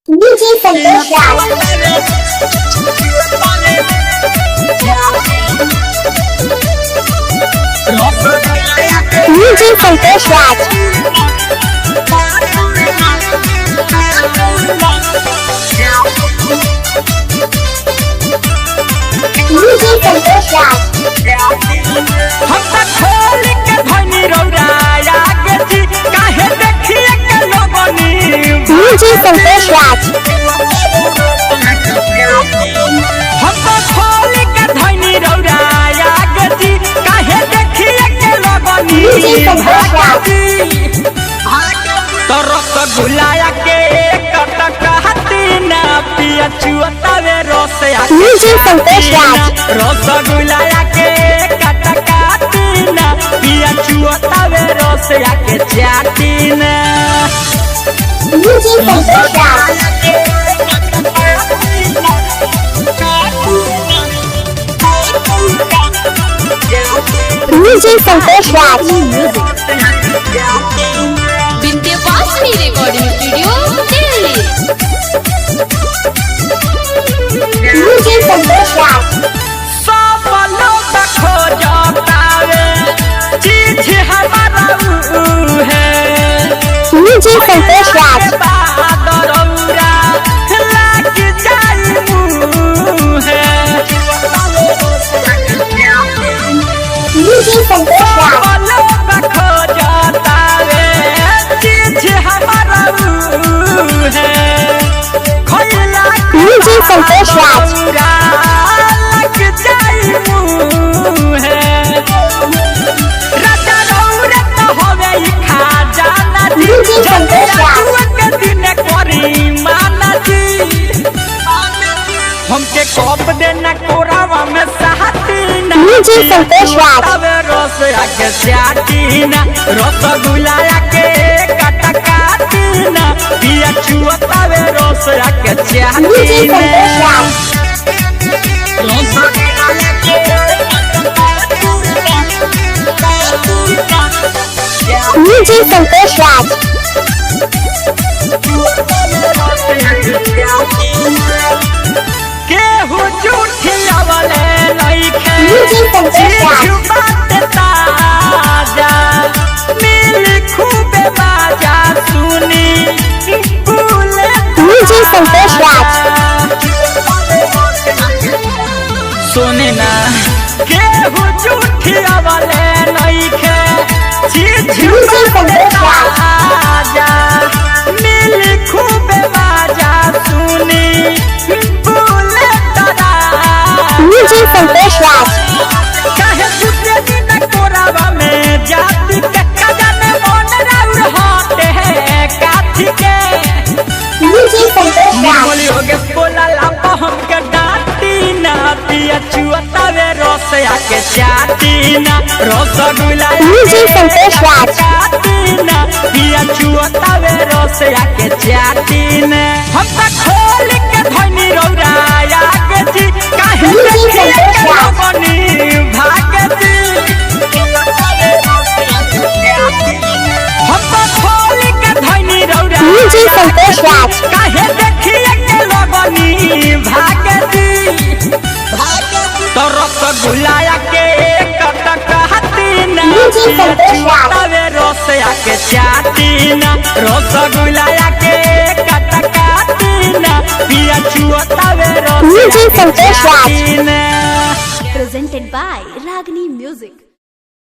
DJ Santosh Raj. DJ Santosh Raj. DJ Santosh Raj. हम त खोल के धनी रौराया के जी काहे देखिए के लोगनी। DJ Santosh Raj. हम त खोल के धनी रौराया के जी काहे देखिए के लोगनी। DJ Santosh Raj. तो रसगुल्ला के कटकहती ना पिया चुअतावे रस आके। DJ Santosh Raj. Rasgulla के कटकहती ना पिया चुअतावे रस आके चाटी ना। DJ Santosh Raj. DJ Santosh Raj. Vindhyavasini recording studio, Delhi. DJ Santosh Raj. सब लोग खोजतावे चीज हमारा ऊ है। DJ Santosh Raj. बादरौरा लाग जाई मुँह है। DJ Santosh Raj. सब लोग खोजतावे चीज हमारा ऊ है। खोइला के DJ Santosh Raj. बादरौरा लाग जाई मुँह है। राजा रौरा तो होवे ई खजाना जी। DJ Santosh Raj. के दिन करी माना जी। हमके कप देना कोरावा में साथी ना। DJ Santosh Raj. तबे रस आके चाटी ना, रसगुल्ला के कटकाटी ना, पिया चुआ तबे रस आके DJ चाटी ना। Santosh Raj. DJ Santosh Raj. केहू झूठी अवले नइखे। DJ Santosh Raj. चीज बात ताजा मिल खूबे बाजा सुनी बोले। DJ Santosh Raj. सुने ना केहू झूठी अवले नइखे। चीज DJ Santosh Raj. ताजा मिल खूबे बाजा सुनी बोले तारा। DJ Santosh Raj. काहे दूसरे दिन कोरावा में जाति के खजाने मन राउर हटे है काथी के। DJ Santosh Raj. निर्मली हो के बोला लापा हमके डांटी ना, पिया चुअतावे रस आके चाटी ना, रसगुल्ला DJ Santosh Raj. चाटी ना, पिया चुअतावे रस आके चाटी ना। हम त खोल के धनी रौराया के जी काहे DJ देखिए के Santosh Raj. लोगनी भागे जी। हम त खोल के धनी रौराया DJ Santosh Raj. काहे देखिए के लगनी भागे जी। तो रसगुल्ला के कटकहती ना, DJ Santosh Raj. तवे रस आके चाटी ना, रसगुल्ला के कटकहती ना, पिया चुआ तवे रस DJ आके Santosh Raj. चाटी ना। Presented by Ragini Music.